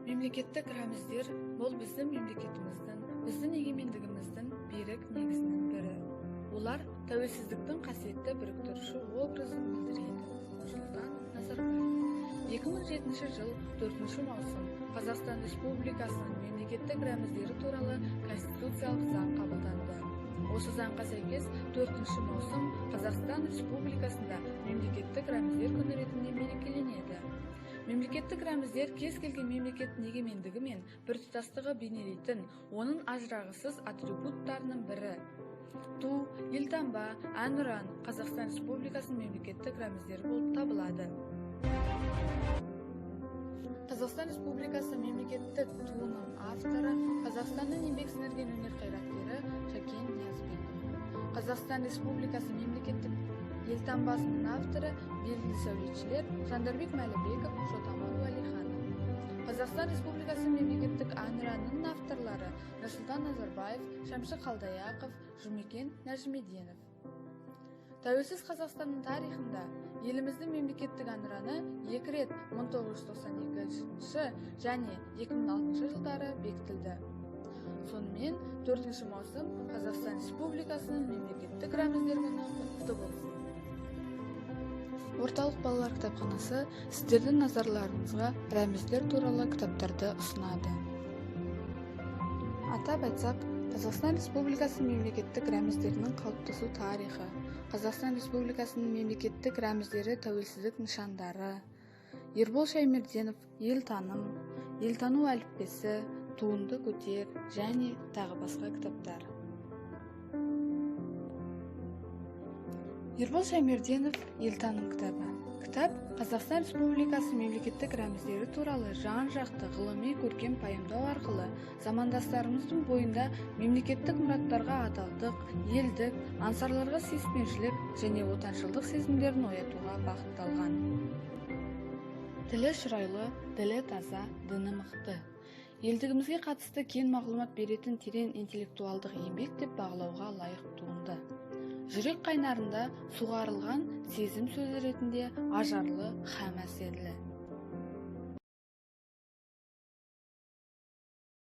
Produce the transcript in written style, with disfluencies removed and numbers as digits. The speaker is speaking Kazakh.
Мемлекеттік рәміздер бұл біздің мемлекетіміздің, біздің егемендігіміздің берік негізінің бірі. Олар тәуелсіздіктің қасиетті біріктіруші образын білдіреді. Нұрсұлтан Назарбаев. 2007 жыл 4 маусым Қазақстан Республикасының мемлекеттік рәміздері туралы конституциялық заң қабылданды. Осы заңға сәйкес 4 маусым Қазақстан Республикасында мемлекеттік рәміздер күні ретінде мерекеленеді. Мемлекеттік рәміздер кез келген мемлекеттің егемендігі мен біртұтастығы бейнелейтін, оның ажырағысыз атрибуттарының бірі. Ту, елтаңба, әнұран Қазақстан Республикасының мемлекеттік рәміздері болып табылады. Қазақстан Республикасы мемлекеттік туының авторы Қазақстанның еңбек сіңірген өнер қайраткері Шәкен Ниязбеков. Қазақстан Республикасы мемлекеттік елтаңбасының авторы белгілі сәулетшілер Жандарбек Мәлібеков, Шотаман Уәлиханов. Қазақстан Республикасы мемлекеттік әнұранының авторлары Нұрсұлтан Назарбаев, Шәмші Қалдаяқов, Жұмекен Нәжімеденов. Тәуелсіз Қазақстанның тарихында еліміздің мемлекеттік әнұраны екі рет 1992 және 2006 жылдары бекітілді. Сонымен 4 маусым Қазақстан Республикасының мемлекеттік рәміздер күні құтты болсын. Орталық балалар кітапханасы сіздердің назарларыңызға рәміздер туралы кітаптарды ұсынады. Атап айтсақ, Қазақстан Республикасының мемлекеттік рәміздерінің қалыптасу тарихы, Қазақстан Республикасының мемлекеттік рәміздері тәуелсіздік нышандары, Ербол Шаймерденов Елтаным, Елтану әліппесі, Туынды көтер және тағы басқа кітаптар. Ербол Шаймерденов Елтаным кітабы. Кітап Қазақстан Республикасы мемлекеттік рәміздері туралы жан-жақты ғылыми көркем пайымдау арқылы замандастарымыздың бойында мемлекеттік мұраттарға адалдық, елдік, аңсарларға сүйіспеншілік және отаншылдық сезімдерін оятуға бағытталған. Тілі шұрайлы, ділі таза, діні мықты. Елдігімізге қатысты кең мағлұмат беретін терең интеллектуалдық еңбек деп бағалауға лайық туынды. Жүрек қайнарында суғарылған сезім сөзі ретінде ажарлы һәм әсерлі.